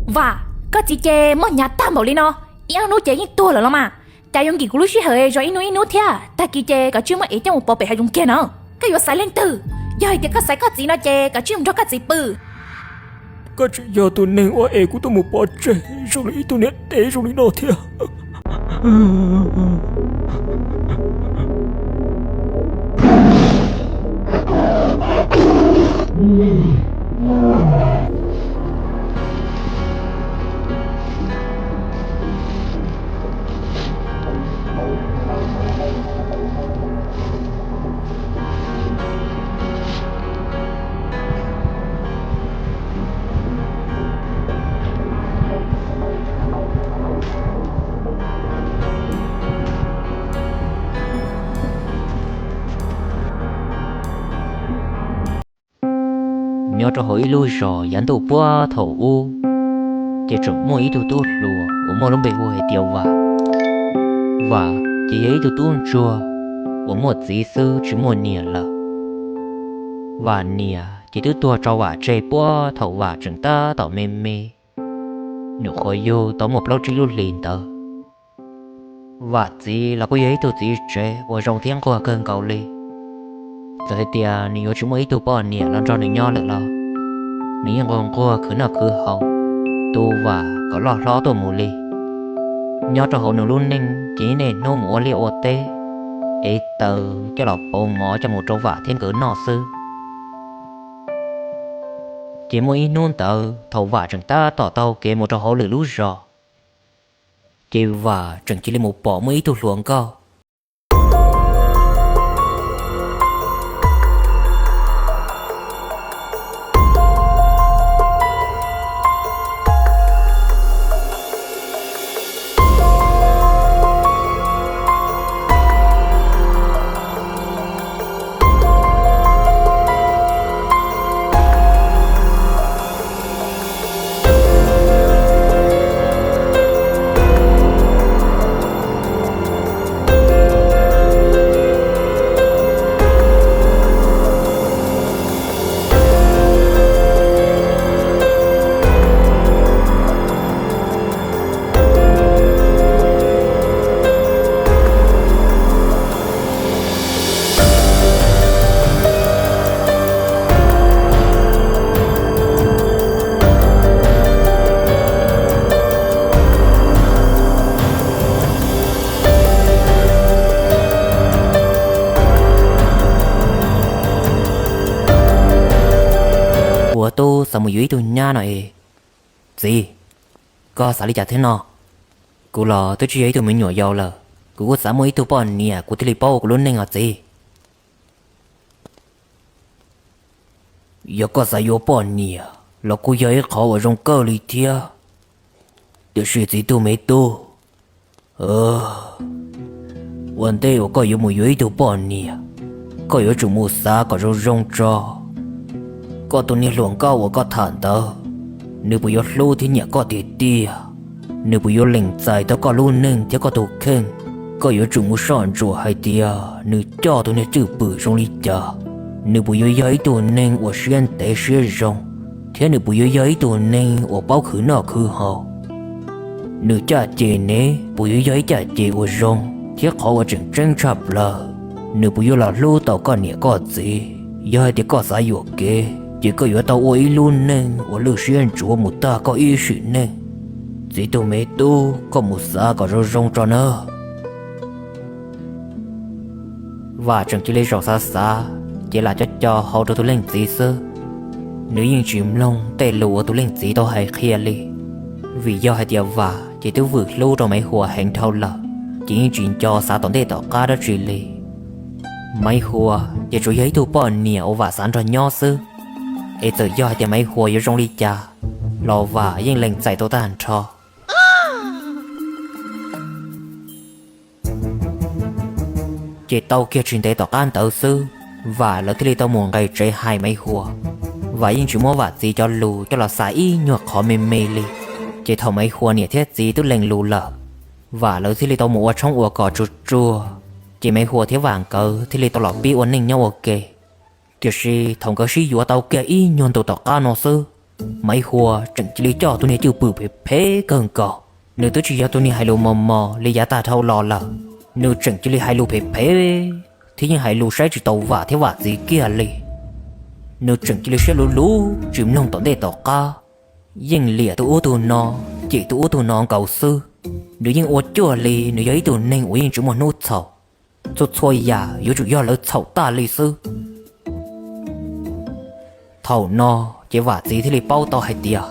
Vam, koj txiv ces muaj hnyav tag npaum li no, ib ob hnub ces yeej tuag lawm los mas. Cas yuav nkim kuv lub sij hawm zov ib hnub ib hnub thiab? Tag kis ces koj cia li muab ev coj mus pov pem hav zoov kiag na. Koj yuav xaiv leej twg? Yog hais tias koj xaiv koj txiv no ces koj cia li mus nrog koj txiv pw. Koj tseem yog tus neeg uas ev kuv tuaj mus pov tseg zoo li ib tug niam dev zoo li no thiab. Nyob rau hauv ib lub zos yav ntuj puag thaum ub, ces tseem muaj ib tug tub hluas uas muaj lub npe hu hais tias Vam. Vam ces yog ib tug tub ntsuag uas muaj txiv xwb tsis muaj niam lawm. Vam niam ces twb tuag tso Vam tseg puag thaum Vam tseem tab tom me me, nyuam qhuav yug tau muaj plaub tsib lub hlis ntawd. Vam txiv los kuj yog ib tug txiv tsev uas zoo thiab nquag kawg nkaus li. Txawm hais tias nws yuav tsis muaj ib tug poj niam los nrog nws nyob lawm los nws yeej nquag nquag khwv noj khwv haus, tu Vam kom loj hlob tuaj mus li. Nyob rau hauv nws lub neej ces niaj hnub mus ua liaj ua teb, ev taws coj los pauv mov coj mus rau Vam thiab nkawd noj xwb. Ces muaj ib hnub ntawd thaum Vam tseem tab tom taug kev mus rau hauv lwm lub zos, ces Vam tseem cia li mus pom muaj ib tug hluas nkauj. Kuv tub xav mus yuav ib tug nyab no es. Txiv, koj xav li cas thiab no? Kuv los twb tsis yog ib tug me nyuam yaus lawm, kuv kuj xav muaj ib tug poj niam kuv thiaj li paub ua kuv lub neej os txiv. Yog koj xav yuav poj niam los kuj yog ib qhov uas zoo kawg li thiab. Tiam sis txiv tub me tub, ua ntej uas koj yuav mus yuav ib tug poj niam, koj yuav tsum mus xav kom zoo zoo tso. Koj tus niag hluas nkauj uas koj tham ntawd, nws puas yuav hlub thiab nyiam koj tiag tiag? Nws puas yuav lees txais tau koj lub neej thiab koj tus kheej? Koj yuav tsum mus soj ntsuam hais tias nws coj tus niag cwj pwm zoo li cas. Nws puas yuav yog ib tug neeg uas siab ntev siab zoo, thiab nws puas yuav yog ib tug neeg uas paub khwv noj khwv haus? Nws caj ces ne puas yuav yog ib caj ces uas zoo thiab qhov uas tseem ceeb tshaj plaws, nws puas yuav los hlub tau koj niam koj txiv? Yog hais tias koj xav yuam kev, ces koj yuav tau ua ib lub neej uas lwj siab ntsuav mus tag koj ib sim neej. Txiv tug me tub, koj mus xav kom zoo zoo tso nawb. Vam tseem cia li zaum xav xav, ces lam co co hau rau tus leej txiv xwb. Nws yeej tsis mloog tej lus uas tus leej txiv tau hais qhia li, vim yog hais tias Vam ces twb vwm hlub rau Maiv Huas heev dhau lawm, ces yeej tsis nco xav tom ntej tom qab dab tsi li. Maiv Huas ces tsuas yog ib tug poj niam uas Vam xav nrog nyob xwb, es txawm yog hais tias Maiv Huas yuav zoo li cas los Vam yeej lees txais tau tag nrho. Ces tau kiag tsis ntev tom qab ntawd xwb, Vam lawv thiaj li tau mus nqis tsev hais Maiv Huas. Vam yeej tsis muab Vam txiv cov lus coj los xav ib nyuag qhov me me li. Ces thaum Maiv Huas niam thiab txiv twb lees lus lawm, Vam lawv thiaj li tau mus ua tshoob ua kos tsuag tsuag, ces Maiv Huas thiab Vam nkawd thiaj li tau los pib ua neej nyob ua ke. Tiam sis thaum nkawd sib yuav tau kiag ib nyuag ntu tom qab no xwb, Maiv Huas tseem cia li coj tus niag cwj pwm phem phem kawg nkaus. Nws twb tsis yog tus niag hais lus mos mos li yav tag dhau los lawm, nws tseem cia li hais lus phem phem thiab yeej hais lus saib tsis taus Vam thiab Vam txiv kiag li. Nws tseem cia li siab luv luv tsis mloog tom ntej tom qab, yeej liam tus ub tus no, cem tus ub tus no nkaus xwb. Nws yeej ua cuag li nws yog ib tug neeg uas yeej tsis muaj hnub txhaum, txhua txhua yam yuav tsum yog lawv txhaum tag li xwb. Thaum no ces Vam txiv thiaj li paub tau hais tias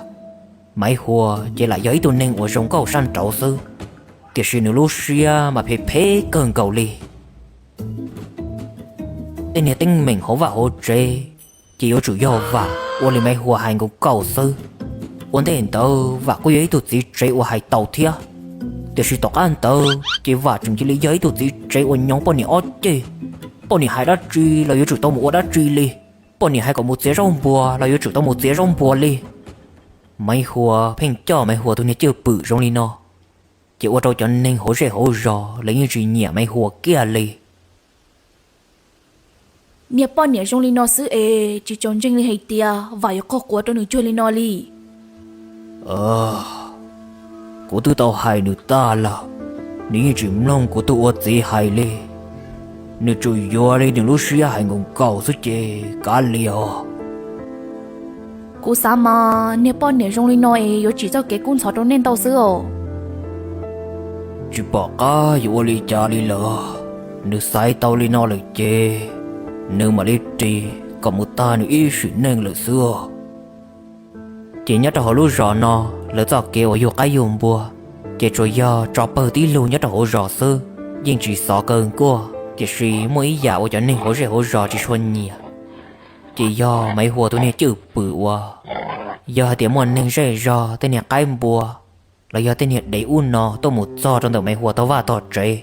Maiv Huas ces lam yog ib tug neeg uas zoo nkauj sab nraud xwb, tiam sis nws lub siab mas phem phem kawg nkaus li. Tej niag teeb meem hauv vaj hauv tsev ces yuav tsum yog Vam ua li Maiv Huas hais nkaus xwb. Ua ntej ntawd Vam kuj yog ib tug txiv tsev uas hais tau thiab, tiam sis tom qab ntawd ces Vam tseem cia li yog ib tug txiv tsev uas nyob poj niam ob ceg. Poj niam hais dab tsi los yuav tsum tau mus ua dab tsi li, poj niam hais kom mus txiav zaub npua los yuav tsum tau mus txiav zaub npua li. Maiv Huas pheej coj Maiv Huas tus niag cwj pwm zoo li no, ces ua rau cov neeg hauv zej hauv zos lawv yeej tsis nyiam Maiv Huas kiag li. Niag poj niam zoo li no xwb es tsis txaus ntseeg li hais tias Vam yuav qhuas quav rau nws cuag li no li. Kuv twb tau hais nws tag lawm, nws yeej tsis mloog kuv tus ua txiv hais li. Nws tsuas yuav li nws lub siab hais nkaus nkaus xwb ces kav liam os. Kuv xav mas niag poj niam zoo li no es yuav tsim txoj kev kub ntxhov rau nej ntau xwb os. Tsis pom qab yuav ua li cas li lawm, nws xaiv tau li no lawm ces nws mam li ris kom mus tag nws ib sim neej lawm xwb. Ces nyob rau hauv lub zos no, lawv txoj kev uas yug qaib yug npua ces tsuas yog tso pawg tib lug nyob rau hauv zos xwb, yeej tsis xov kawg nkuaj. Tiam sis muaj ib yam uas cov neeg hauv zej hauv zos tsis tshua nyiam, ces yog Maiv Huas tus niag cwj pwm uas yog hais tias muaj neeg zej zog tej niag qaib npua los yog tej niag dev ub no tuaj mus txog rau ntawm Maiv Huas tog vaj tog tsev,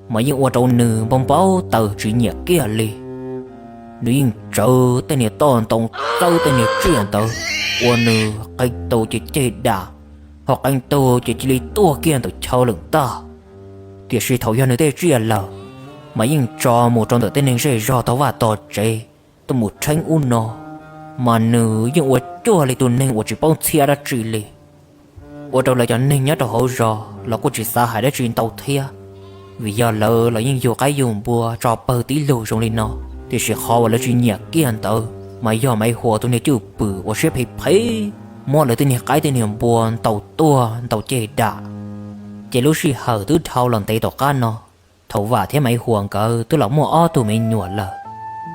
mas yeej ua rau nws npau npau taws tsis nyiam kiag li. Nws yeej tsawv tej niag toj ntoo, txawb tej niag tsiaj ntawd, ua nws qee tus ces ceg dam, ho qee tus ces cia li tuag kiag ntawm chaw lawm ntag. Tiam sis thaum yog nws tej tsiaj lawm, mas yeej tso mus rau ntawm tej neeg zej zog tog vaj tog tsev tuaj mus rheeb ub no, mas nws yeej ua cuag li tus neeg uas tsis paub ntxhiab dab tsi li. Ua rau lawv cov neeg nyob rau hauv zos los kuj tsis xav hais dab tsi ntau thiab, vim yog lawv los yeej yug qaib yug npua tso pawg tib lug zoo li no. Tiam sis qhov uas lawv tsis nyiam kiag ntawd mas yog Maiv Huas tus niag cwj pwm uas siab phem phem, muab lawv tej niag qaib tej niag npua ntaus tuag ntaus ceg dam. Ces lub sij hawm twb dhau los ntev tom qab no, thaum Vam thiab Maiv Huas nkawd twb los muaj ob tug me nyuam lawm.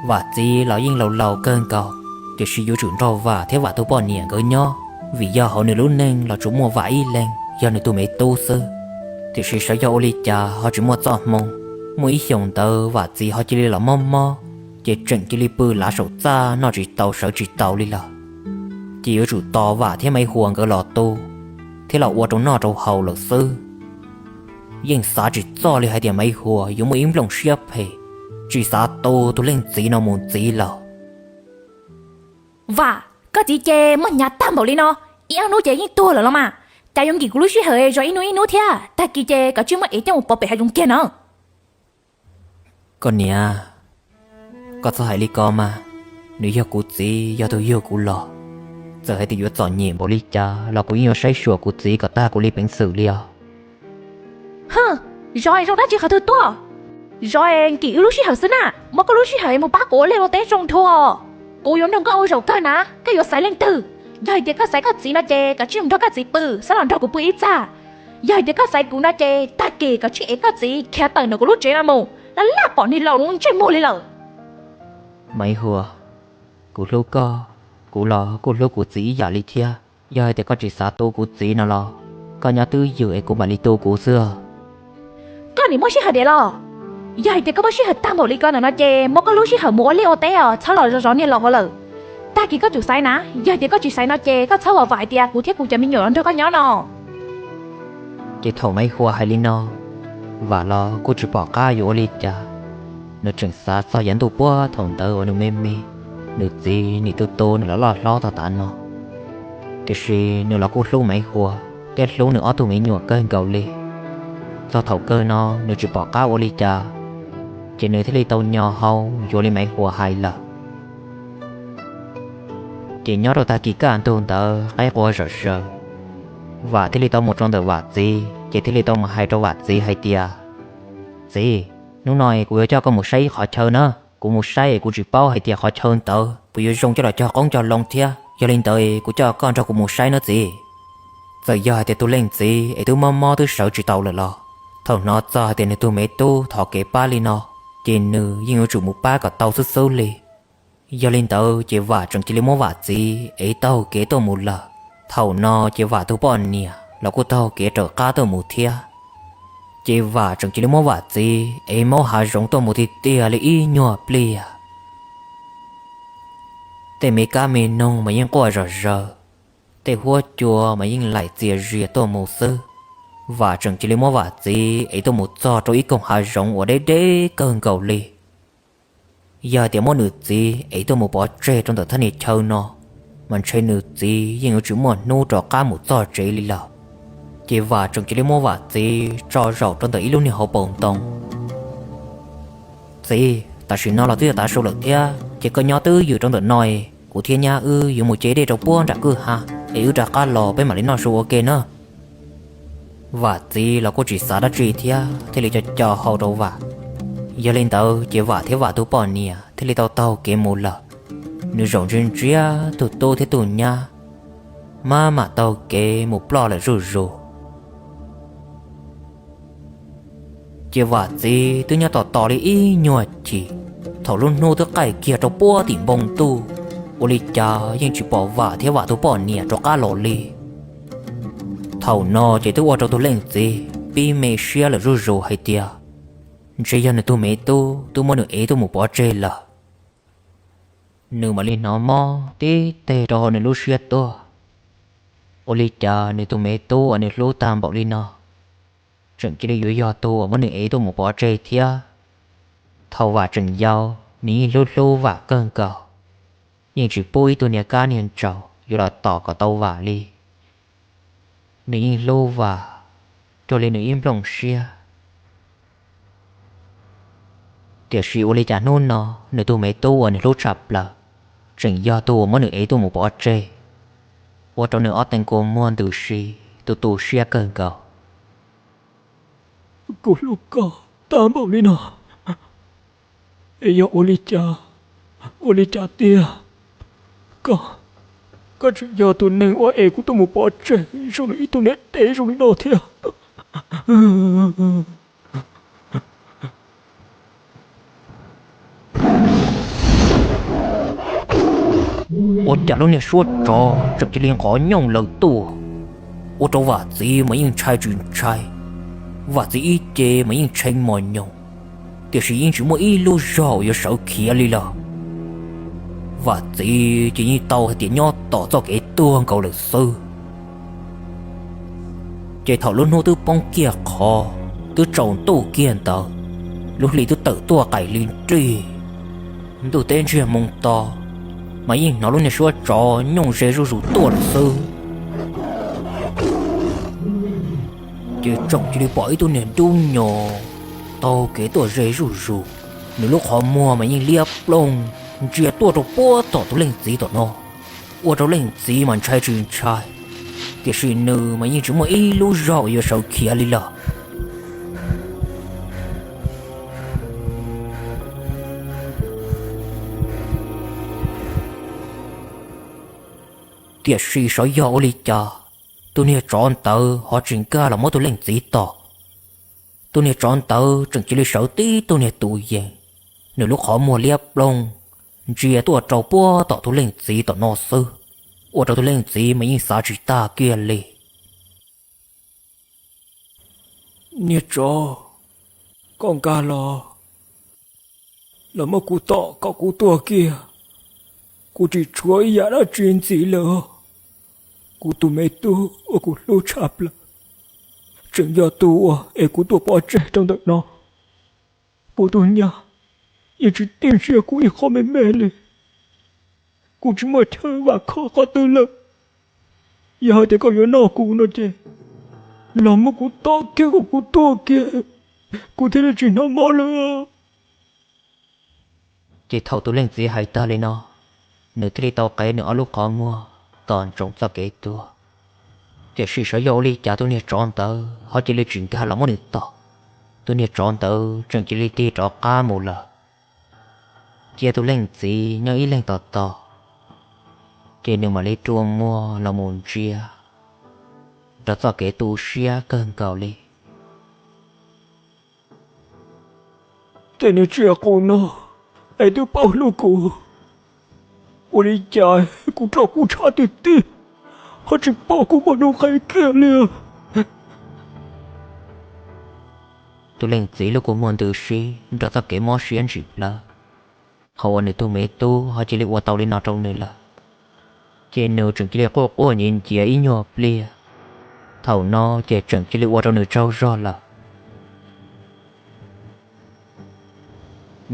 Vam txiv los yeej laus laus kawg nkaus, tiam sis yuav tsum nrog Vam thiab Vam tus poj niam nkawd nyob, vim yog hauv nws lub neej los tsuas muaj Vam ib leeg yog nws tus me tub xwb. Tiam sis xyov yog ua li cas ho tsis muaj txoj hmoo, muaj ib xyoos ntawd Vam txiv ho cia li los mob mob, ces tseem cia li pw lav saum txaj noj tsis tau sawv tsis taus li lawm. Ces yuav tsum tos Vam thiab Maiv Huas nkawd los tu thiab los ua rau noj rau haus lawm xwb. Yeej xav tsis txog li hais tias Maiv Huas yuav muaj ib nplooj siab phem, tsis xav tu tus leej txiv no mus ntxiv lawm. Vam, koj txiv ces muaj hnyav tag npaum li no, ib ob hnub ces yeej tuag lawm los mas. Cas yuav nkim kuv lub sij hawm zov ib hnub ib hnub thiab, tag kis ces koj cia li muab ev coj mus pov pem hav zoov kiag na. Koj niam, koj txhob hais li ko mas, nws yog kuv txiv yog tus yug kuv los. Txawm hais tias yuav txom nyem npaum li cas los kuv yeej yuav saib xyuas kuv txiv kom tag kuv li peev xwm li os. Hwm, zov es zoo dab tsi qhov twg tuaj? Zov es nkim wb lub sij hawm xwb na, muab koj lub sij hawm mus pab kuv ua liaj ua teb zoo dua. Kuv yuav nrog koj ua zaum kawg na, koj yuav xaiv leej twg? Yog hais tias koj xaiv koj txiv no ces koj cia li mus nrog koj txiv pw, xab los nrog kuv pw ib txaj. Yog hais tias koj xaiv kuv no ces tag kis koj cia li ev koj txiv khiav tawm ntawm kuv lub tsev no mus, lawv laj pom niag laus lub ntsej muag li lawm. Maiv Huas, kuv hlub koj, kuv los kuj hlub kuv txiv ib yam li thiab. Yog hais tias koj tsis xav tu kuv txiv no los, koj nyob twj ywm es kuv mam li tu kuv xwb. Koj nim muaj sij hawm diam los? Yog hais tias koj muaj sij hawm tag npaum li ko ntawm no ces muab koj lub sij hawm mus ua liaj ua teb os, txhob los zov niag laus hauv lawm. Tag kis koj tsum xaiv na, yog hais tias koj tsis xaiv no ces koj txhob vam hais tias kuv thiab kuv cov me nyuam los nrog koj nyob no. Ces thaum Maiv Huas hais li no, Vam los kuj tsis pom qab yuav ua li cas. Nws tseem xav txog yav ntuj puag thaum ntawd uas nws me me, nws txiv nim tu tu nws los loj hlob tog tav no. Tiam sis nws los kuj hlub Maiv Huas thiab hlub nws ob tug me nyuam kawg nkaus li. Txog thaum kawg no nws tsis pom qab ua li cas, ces nws thiaj li tau nyo hau yuav li Maiv Huas hais lawm. Ces nyob rau tag kis kaj ntug ntawd qaib qua zom zaws, Vam thiaj li tau mus rau ntawm Vam txiv ces thiaj li tau mus hais rau Vam txiv hais tias, Txiv, hnub no kuv yuav coj koj mus saib ib qhov chaw na. Kuv mus saib es kuv tsis paub hais tias qhov chaw ntawd puas yuav zoo coj los cog qoob cog loo thiab, yog li ntawd kuv coj koj nrog kuv mus saib nawb txiv. Txawm yog hais tias tus leej txiv es twb mob mob twb sawv tsis tau lawm los thaum hnov txog hais tias nws tus me tub thov kev pab li no, ces nws yeej yuav tsum mus pab kom tau xwb xwb li. Yog li ntawd ces Vam tseem cia li muab Vam txiv ev taug kev tuaj mus lawm. Thaum no ces Vam tus poj niam los kuj taug kev raws qab tuaj mus thiab. Ces Vam tseem cia li muab Vam txiv ev maub hav zoov tuaj mus tiag tiag li ib nyuag pliag. Tej me kab me noog mas yeej quaj zom zaws, tej huab cua mas yeej laim txias zias tuaj mus xwb. Vam tseem cia li muab Vam txiv ev tuaj mus txog rau ib koog hav zoov uas deb deb kawg nkaus li. Yog hais tias muab nws txiv ev tuaj mus pov tseg rau ntawm thaj niag chaw no, mas ntshe nws txiv yeej yuav tsis muaj hnub rov qab mus txog tsev li lawm. Ces Vam tseem cia li muab Vam txiv tso zaum rau ntawm ib lub niag hauv paus ntoo. Txiv, tam sim no los twb yog tav su lawm thiab ces koj nyob twj ywm rau ntawm no, kuv thiab nyab wb yuav mus ce dej rau puag nram kwj ha, es wb rov qab los peb mam li noj su ua ke na. Vam txiv los kuj tsis xav dab tsi thiab thiaj li co co hau rau Vam. Yog li ntawd ces Vam thiab Vam tus poj niam thiaj li tau taug kev mus lawm. Nws zaum ntsia ntsia tus tub thiab tus nyab, maj mam taug kev mus ploj lawm zuj zus. Ces Vam txiv twb nyob tos tos li ib nyuag chim, thaum lub hnub twb qaij kiag rau puag tim npoo ntuj, ua li cas yeej tsis pom Vam thiab Vam tus poj niam rov qab los li. Thaum no ces twb ua rau tus leej txiv pib me siab lawm zuj zus hais tias ntshe yog nws tus me tub twb muab nws ev tuaj mus pov tseg lawm. Nws mam li hnov mob tib teg rau hauv nws lub siab tuaj. Ua li cas nws tus me tub uas nws hlub tag npaum li no tseem cia li yuav yog tus uas muab nws ev tuaj mus pov tseg thiab? Thaum Vam tseem yau, nws yeej hlub hlub Vam kawg nkaus, yeej tsis pub ib tug niag kab niag ntsaum yuav los tom kom tau Vam li. Nws yeej hlub Vam cuag li nws ib nplooj siab. Tiam sis ua li cas hnub no nws tus me tub uas nws hlub tshaj plaws tseem yog tus uas muab nws ev tuaj mus pov tseg, ua rau nws ob teev kua muag ntws si, tu tu siab kawg nkaus. Kuv hlub koj tag npaum li no, es yog ua li cas, ua li cas tiag, koj, koj tseem yog tus neeg uas ev kuv tuaj mus pov tseg zoo li ib tug niam dev zoo li no thiab? Ua cas lub niag suab tsov tseem cia li nqov nyooj lawm tuaj, ua rau Vam txiv mas yeej ntshai tsis ntshai. Vam txiv ib ce mas yeej tshee mos nyoos, tiam sis yeej tsis muaj ib lub zog uas yuav sawv khiav li lawm. Vam txiv ces yeej tau hais tias nyob tos txoj kev tuag nkaus lawm xwb. Ces thaum lub hnub twb poob kiag qho, twb tsaus ntuj kiag ntawd, lub hli twb tawm tuaj qais li nrig, ntuj teb ntsiag moo to, mas yeej hnov lub niag suab tsov nyooj ze zuj zus tuaj lawm xwb. Ces tseem cia li pom ib tug niag dub nyos taug kev tuaj ze zuj zus, nws lub qhov muag mas yeej liab ploog ntsia tuaj rau puag tom tus leej txiv tom no, ua rau leej txiv mas ntshai tsis ntshai, tiam sis nws mas yeej tsis muaj ib lub zog uas yuav sawv khiav li lawm. Tiam sis xyov yog ua li cas, tus niag tsov ntawd ho tsis nkag los muab tus leej txiv tom. Tus niag tsov ntawd tseem cia li sawv tib tug niag tus yees, nws lub qhov muag liab ploog ntsia tuaj rau puag tom tus leej txiv tom no xwb, ua rau tus leej txiv mas yeej xav tsis tag kiag li. Niag tsov, koj nkag los, los muab kuv tom kom kuv tuag kiag. Kuv tsis tshuav ib yam dab tsi ntxiv lawm. Kuv tus me tub uas kuv hlub tshaj plaws tseem yog tus uas es kuv tuaj pov tseg rau ntawm no. Kuv tus nyab yeej tsis tij ntsia kuv ib qho me me li. Kuv tsis muaj chaw vam khom qhov twg lawm. Yog hais tias koj yuav noj kuv no ces los muab kuv tom kiag kom kuv tuag kiag, kuv thiaj li tsis hnov mob lawm. Ces thaum tus leej txiv hais tag li no, nws thiaj li tau qev nws ob lub qhov muag tos ntsoov txoj kev tuag. Tiam sis xyov yog ua li cas tus niag tsov ntawd ho cia li tsis nkag los muab nws tom. Tus niag tsov ntawd tseem cia li tig rov qab mus lawm. Cia tus leej txiv nyob ib leeg tos tos, ces nws mam li rua muag los mus ntsia rau txoj kev tu siab kawg nkaus li. Tej niag tsiaj qus no es twb paub hlub kuv, ua li cas kuv roj kub tshaj tiag tiag, ho tsis pom kuv poj hnub qe kiag li. Tus leej txiv lub kua muag ntws si nrog txoj kev mob siab ntsim plawv, qhov uas nws tus me tub ho cia li ua tau li no rau nws lawm. Ces nws tseem cia li quaj quaj nyiav nyiav ib nyuag pliag. Thaum no ces tseem cia li ua rau nws tsaug zog lawm.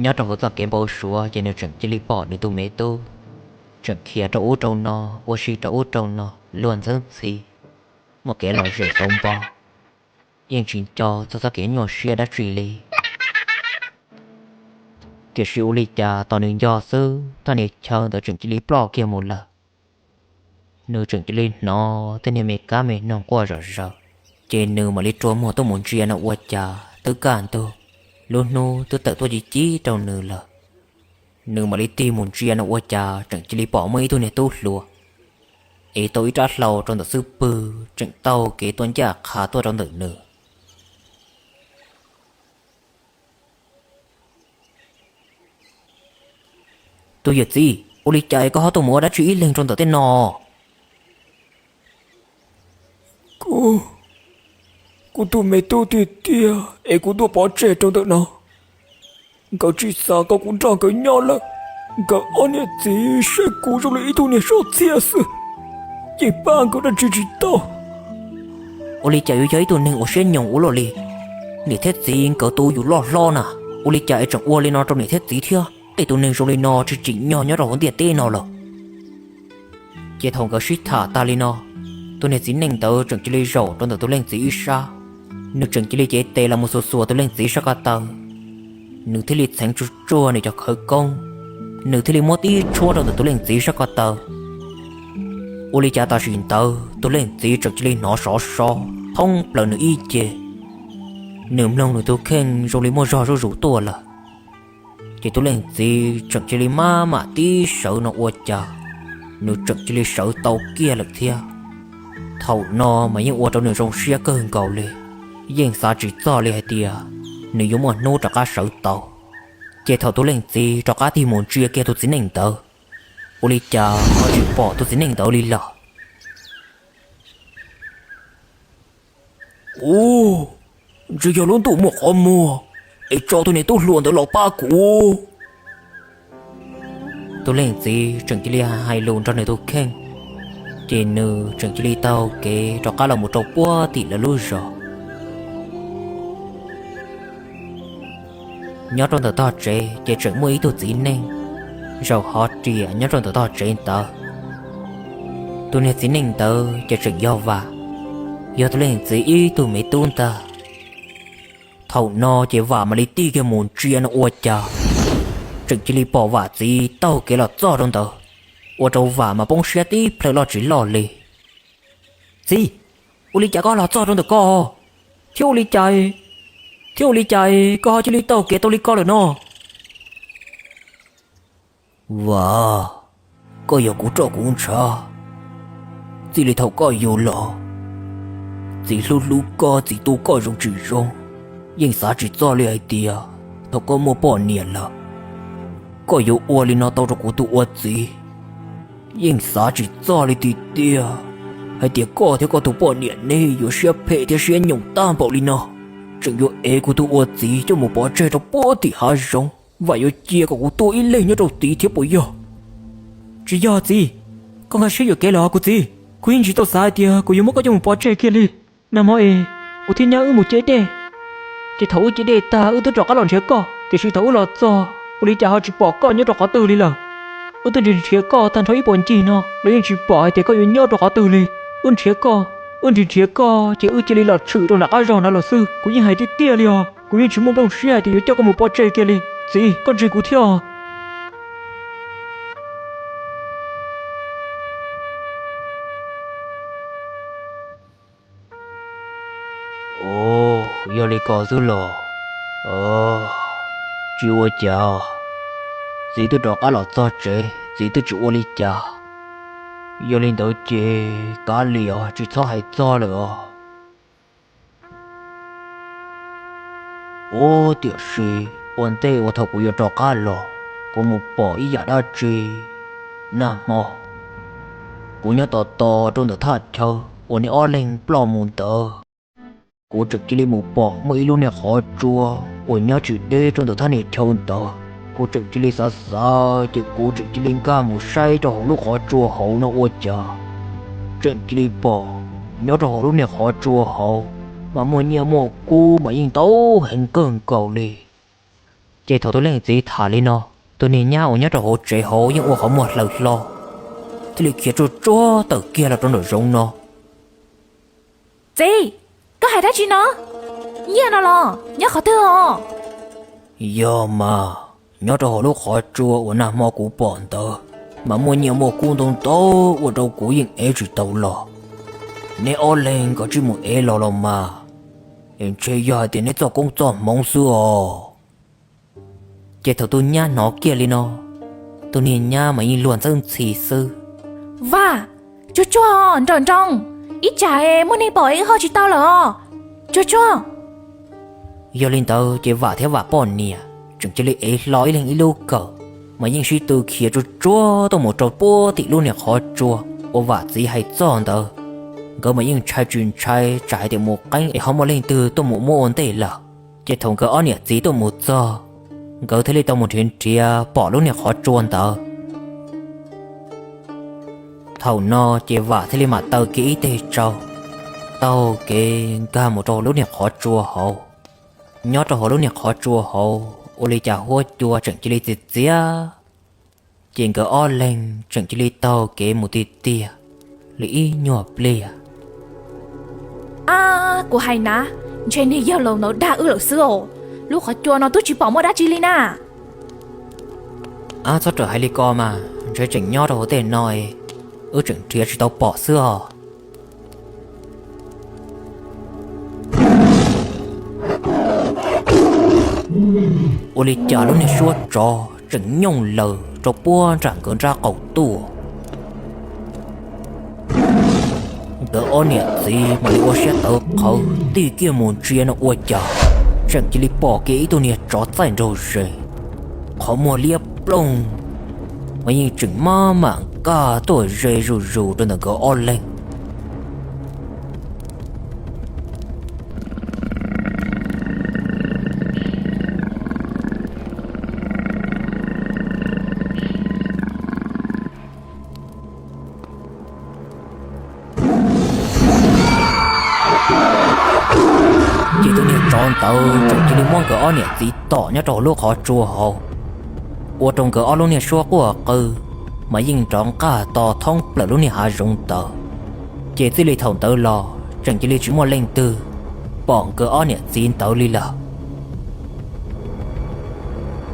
Nyob rau hauv txoj kev npau suav ces nws tseem cia li pom nws tus me tub tseem khiav rau ub rau no, ua si rau ub rau no luag ntxhwb ntxhi, muaj kev lom zem tau npo, yeej tsis nco txog txoj kev nyuaj siab dab tsi li. Tiam sis ua li cas tos nws nco xwb, thaj niag chaw ntawd tseem cia li ploj kiag mus lawm. Nws tseem cia li hnov tej niag me kab me noog quaj zom zaws, ces nws mam li rua muag tuaj mus ntsia no ua cas twb kaj ntug, lub hnub twb tawm tuaj ci cib rau nws lawm. Nws mam li tig mus ntsia no ua cas tseem cia li pom muaj ib tug niag tub hluas ev tau ib rab hlau rau ntawm xub pwg tseem taug kev tuaj ncaj qha tuaj rau ntawm nws. Tus yawm txiv, ua li cas es koj ho tuaj mus ua dab tsi ib leeg rau ntawm tej no? Kuv, kuv tus me tub tiag tiag es kuv tuaj pov tseg rau ntawm no. Nkawd tsis xav kom kuv nrog nkawd nyob lawm. Nkawd ob niam txiv saib kuv zoo li ib tug niag soj txhiaj xwb, yeej pab nkawd dab tsi tsis tau. Ua li cas yuav yog ib tug neeg uas siab nyoos ua luaj li? Niam thiab txiv nkawd tu yus loj hlob na, ua li cas es tseem ua li no rau niam thiab txiv thiab? Tej tus neeg zoo li no tsis tsim nyog nyob rau hauv ntiaj teb no lawm. Ces thaum nkawd sib tham tag li no, tus niag txiv neej ntawd tseem cia li zaum rau ntawm tus leej txiv ib sab. Nws tseem cia li cev tes los mus xuas xuas tus leej txiv sab ko taw. Nws thiaj li txheev tsuag tsuag nws cov khawv koob, nws thiaj li muab tib tshuab rau ntawm tus leej txiv sab ko taw. Ua li cas tam sim ntawd tus leej txiv tseem cia li hnov sov so thoob plaws nws ib ce. Nws mloog nws tus kheej zoo li muaj zog zuj zus tuaj lawm. Ces tus leej txiv tseem cia li maj mam tib sawv no ua cas nws tseem cia li sawv tau kiag lawm thiab. Thaum no mas yeej ua rau nws zoo siab kawg nkaus li, yeej xav tsis txog li hais tias nws yuav muaj hnub rov qab sawv tau. Ces thaum tus leej txiv rov qab tig mus ntsia kiag tus txiv neej ntawd, ua li cas ho tsis pom tus txiv neej ntawd li lawm. Ub, ntshe yog lub ntuj muaj qhov muag es tso tus niag tub hluas ntawd los pab kuv. Tus leej txiv tseem cia li hais lus nrog nws tus kheej, ces nws tseem cia li taug kev rov qab los mus rau puag tim lawv lub zos. Nyob rau ntawm tog tsev ces tseem muaj ib tug txiv neej zaum hov riam nyob rau ntawm tog tsev ntawd. Tus niag txiv neej ntawd ces tseem yog Vam, yog tus leej txiv ib tug me tub ntag. Thaum no ces Vam mam li tig kiag mus ntsia no ua cas tseem cia li pom Vam txiv taug kev los txog rau ntawd, ua rau Vam mas poob siab tib plhaw loj tsis loj li. Txiv, ua li cas koj los txog rau ntawm ko? Thiab ua li cas, thiab ua li cas koj ho cia li taug kev tau li ko lawm no? Vam, koj yog kuv roj kuv ntshav. Txij li thaum koj yug los, txiv hlub hlub koj, txiv tu koj zoo tsis zoo, yeej xav tsis txog li hais tias thaum koj muaj poj niam lawm, koj yuav ua li no tau rau kuv tus ua txiv. Yeej xav tsis txog li tiag tiag hais tias koj thiab koj tus poj niam ne yuav siab phem thiab siab nyoos tag npaum li no, tseem yuav ev kuv tus ua txiv coj mus pov tseg rau puag tim hav zoov. Vam yuav cia kom kuv tuaj ib leeg nyob rau tid thiab puas yog? Tsis yog txiv, koj nkag siab yuam kev los kuv txiv. Kuv yeej tsis tau xav hais tias kuv yuav muab koj coj mus pov tseg kiag li. Nag hmo es kuv thiab nyab wb mus ce dej, ces thaum wb ce dej tag wb twb rov qab los nrhiav koj, tiam sis thaum wb los txog ua li cas ho tsis pom koj nyob rau qhov twg li lawm. Wb twb nrhiav nrhiav koj tag nrho ib puas ncig no los yeej tsis pom hais tias koj yuav nyob rau qhov twg li. Wb nrhiav koj, wb nrhiav nrhiav koj ces wb cia li los tshwm rau nram qab zog no lawm xwb. Kuv yeej hais tiag tiag li os, kuv yeej tsis muaj nplooj siab hais tias yuav coj koj mus pov tseg kiag li. Txiv, koj ntseeg kuv thiab os. Kuv yog li ko xwb los? Tsis ua cas, txiv twb rov qab los txog tsev, txiv twb tsis ua li cas. Yog li ntawd ces kav liam, tsis txhob hais txog lawm os. Ub, tiam sis ua ntej uas thaum kuv yuav rov qab los, kuv mus pom ib yam dab tsi nag hmo. Kuv nyob tos tos rau ntawm thaj chaw uas neb ob leeg ploj mus ntawd, kuv tseem cia li mus pom muaj ib lub niag qhov tsua uas nyob tsis deb rau ntawm thaj niag chaw ntawd. Kuv tseem cia li xav xav ces kuv tseem cia li nkag mus saib rau hauv lub qhov tsua hauv no ua cas tseem cia li pom nyob rau hauv lub niag qhov tsua hauv mas muaj nyiaj muaj kub mas yeej ntau heev kawg nkaus li. Ces thaum tus leej txiv tham li no, tus niag nyab uas nyob rau hauv tsev hauv yeej ua qhov muag hlaws hlo, thiaj li khiav tsuag tsuag tawm kiag los rau nraum zoov no. Txiv, koj hais dab tsi no? Nyiaj no los nyob qhov twg os? Yog mas, nyob rau hauv lub qhov tsua uas nag hmo kuv pom ntawd mas muaj nyiaj muaj kub ntau ntau ua rau kuv yeej ev tsis tau los. Neb ob leeg kav tsij mus ev los los mas, es ntshe yog hais tias neb txoj koob txoj hmoov xwb os. Ces thaum tus nyab hnov kiag li no, tus niag nyab mas yeej luag ntxawb ntxhi xwb. Vam, tsuag tsuag nraum nroos, ib tsam muaj neeg pom wb ho tsis tau lawm os. Tsuag tsuag. Yog li ntawd ces Vam thiab Vam poj niam tseem cia li ev hlo ib leeg ib lub kawm, mas yeej sib tw khiav tsuag tsuag tuaj mus rau puag tim lub niag qhov tsua uas Vam txiv hais txog ntawd. Nkawd mas yeej ntshai tsis ntshai tsam hais tias mus qeeb es ho muaj leej twg tuaj mus muab ua ntej lawm. Ces thaum nkawd ob niam txiv tuaj mus txog, nkawd thiaj li tau mus nrhiav nrhiav pom lub niag qhov tsua ntawd. Thaum no ces Vam thiaj li mam taw kiag ib teg tsau, taug kev nkag mus rau lub niag qhov tsua hauv. Nyob rau hauv lub niag qhov tsua hauv ua li cas huab cua tseem cia li txias txias, ces nkawd ob leeg tseem cia li taug kev mus tiag tiag li ib nyuag pliag. Ab, kuv hais na, ntshe niag yawg laus ntawd dag wb lawm xwb os. Lub qhov cua no twb tsis pom muaj dab tsi li na. Ab, txhob rawm hais li ko mas, ntshe tseem nyob rau hauv tej no, wb tseem nrhiav tsis tau pom xwb os. Ua li cas lub niag suab tsov tseem nyooj laws rau puag nram nkawd nrab qaum tuaj. Nkawd ob niam txiv mam li ua siab tawv qhawv tig kiag mus ntsia no ua cas tseem cia li pom kiag ib tug niag tsov txaij nraug zes, qhov muag liab ploog, mas yeej tseem maj mam nkag tuaj ze zuj zus rau ntawm nkawd ob leeg. Ces tus niag tsov ntawd tseem cia li muab nkawd ob niam txiv tom nyob rau hauv lub qhov tsua hauv, ua rau nkawd ob lub niag suab quaj qw mas yeej nrov nqaj to thoob plaws lub niag hav zoov ntawd. Ces txij li thaum ntawd los tseem cia li tsis muaj leej twg pom nkawd ob niam txiv ntawd li lawm.